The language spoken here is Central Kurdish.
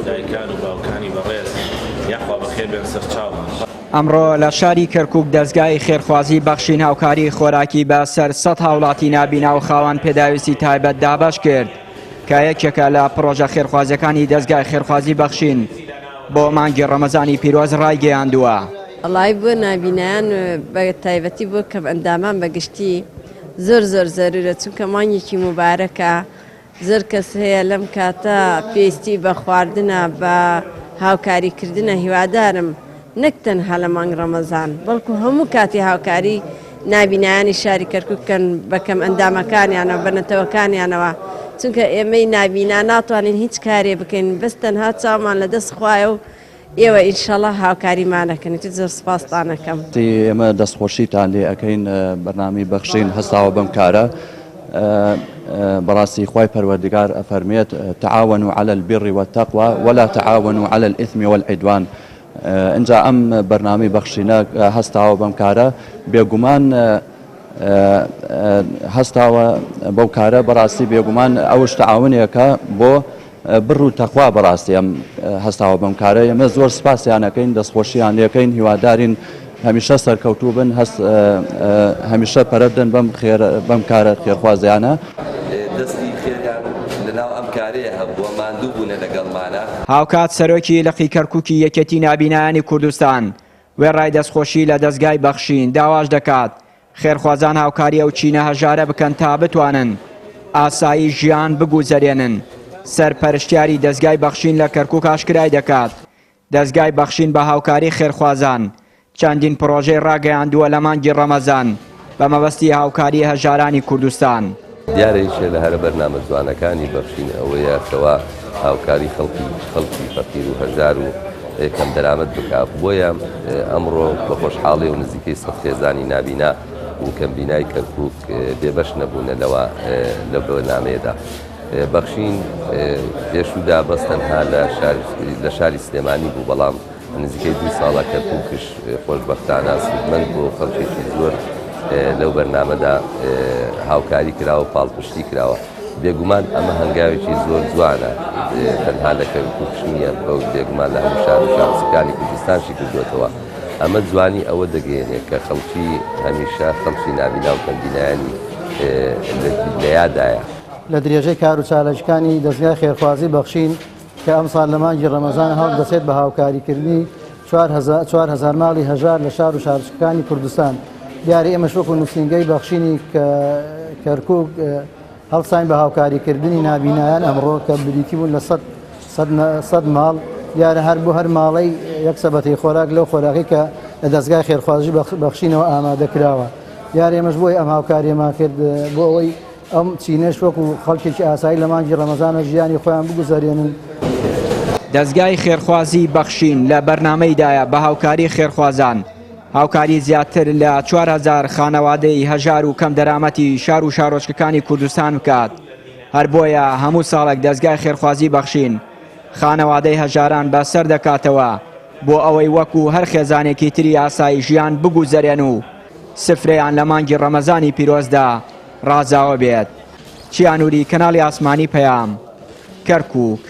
دایکان و باوکانی بەڕێز یاخوا بەخێر بێن سەرچاومان. ئەمڕۆ لە شاری کەرکوک دەزگای خێرخوازی بەخشین هاوکاری خۆراکی بە سەر 100 هاوڵاتی نابینا و خاوەن پێداویستی تایبەت دابەش کرد کە یەکێکە لە پڕۆژە خێرخوازیەکانی دەزگای خێرخوازی بەخشین بۆ مانگی ڕەمەزانی پیرۆز ڕایگەیاندووە. وەڵایی بۆ نابینایان بە تایبەتی بۆ کەم ئەندامان بە گشتی زۆر زۆر زەرورە چونکە مانگێکی موبارەکە زۆر کەس هەیە لەم کاتە پێویستی بە خواردنە بە هاوکاری کردنە هیوادارم نەک تەنها لە مانگ ڕەمەزان بەڵکو هەموو کاتی هاوکاری نابینایانی شاری کەرکوک بکەن بە کەم ئەندامەکانیانەوە بە نەتەوەکانیانەوە چونکە ئێمەی نابینا ناتوانین هیچ کارێ بکەین بەس تەنها چاومان لە دەست خوایە و ئێوە ئینشەڵا هاوکاریمان ئەکەن ئیتر زۆر سوپاستان ئەکەم. ئێمە دەستخۆشیتان لێ ئەکەین بەرنامەی بەخشین هەستاوە بەم کارە بەڕاستی خوای پەروەردگار ئەفەرمێت تعاونوا علی البر والتقوی ولا تعاونوا علی الاثم والعدوان ئینجا ئەم بەرنامەی بەخشینە هەستاوە بەم کارە بێگومان هەستاوە بەو کارە بەڕاستی بێگومان ئەوش تعاونێکە بۆ بڕ و تەخوا بەڕاستی ئەم هەستاوە بەم کارە ئێمە زۆر سپاسیان ئەکەین دەستخۆشیان لێکەین هیوادارین هەمیشە سەرکەوتوو بن هەست هەمیشە پەرە بدەن بەم خێر بەم کارە خێرخوازیانە. دەستی خێریان لەناو ئەم کارەیە هەبووە، ماندوو بوونە لەگەڵمانا. هاوکات سەرۆکی لقی کەرکوکی یەکێتی نابینایانی کوردستان وێڕای دەستخۆشی لە دەزگای بەخشین داواش دەکات خێرخوازان هاوکاری ئەو چینە هەژارە بکەن تا بتوانن ئاسایی ژیان بگوزەرێنن، سەرپەرشتیاری دەزگای بەخشین لە کەرکوک ئاشکرای دەکات، دەزگای بەخشین بە هاوکاری خێرخوازان چەندین پڕۆژەی ڕاگەیاندووە لە مانگی ڕەمەزان بە مەبەستی هاوکاری هەژارانی کوردستان. دیارە یەکێ لە هەرە بەرنامە جوانەکانی بەخشین ئەوەیە کەوا هاوکاری خەڵکی خەڵکی فەقیر و هەژار و کەم دەرامەت بکا بۆیە ئەمڕۆ بە خۆشحاڵی و نزیکەی سەد خێزانی نابینا و کەمبینای کەرکوک بێبەش نەبوونە لەوە لە بەرنامەیەدا بەخشین پێشوودا بەس تەنها لە شاری سلێمانی بوو بەڵام نزیکەی دوو ساڵە کەرکوکش خۆشبەختانە سوودمەند بووە و خەڵکێکی زۆر لەو بەرنامەدا هاوکاری کراوە و پاڵپشتی کراوە. بێگومان ئەمە هەنگاوێکی زۆر جوانە تەنها لە کەرکوکش نییە، بێگومان لە هەموو شار و شارۆچکەکانی کوردستانشی کردووەتەوە. ئەمە جوانی ئەوە دەگەیەنێت کە خەڵکی هەمیشە خەڵکی نابینا و کەمبینایانی لە یادایە. لە درێژەی کار و چالاکییەکانی دەزگای خێرخوازی بەخشین، کە ئەمساڵ لە مانگی ڕەمەزان هەڵدەسێت بە هاوکاریکردنی 4000 ماڵی هەژار لە شار و شارۆچکەکانی کوردستان. دیارە ئێمەش وەکو نووسینگەی بەخشینی کەرکوک هەڵساین بە هاوکاریکردنی نابینایان ئەمڕۆ کە بریتی بوون لە 100 ماڵ. دیارە هەر بۆ هەر ماڵەی یەک سەبەتەی خۆراک لەو خۆراکەی کە لە دەزگای خێرخوازی بەخشینەوە ئامادە کراوە. دیارە ئێمەش بۆی ئەم هاوکاریەمان کرد بۆ ئەوەی ئەم چینەش وەکو خەڵکێکی ئاسایی لە مانگی ڕەمەزانە ژیانی خۆیان بگوزەرێنن. دەزگای خێرخوازی بەخشین لە بەرنامەیدایە بە هاوکاری خێرخوازان هاوکاری زیاتر لە 4000 خانەوادەی هەژار و کەمدەرامەتی شار و شارۆچکەکانی کوردستان بکات، هەر بۆیە هەموو ساڵێک دەزگای خێرخوازی بەخشین خانەوادەی هەژاران بەسەر دەکاتەوە بۆ ئەوەی وەکو هەر خێزانێکی تری ئاسایی ژیان بگوزەرێن و سفرەیان لە مانگی ڕەمەزانی پیرۆزدا ڕازاوە بێت. چیا نوری، کەناڵی ئاسمانی پەیام، کەرکوک.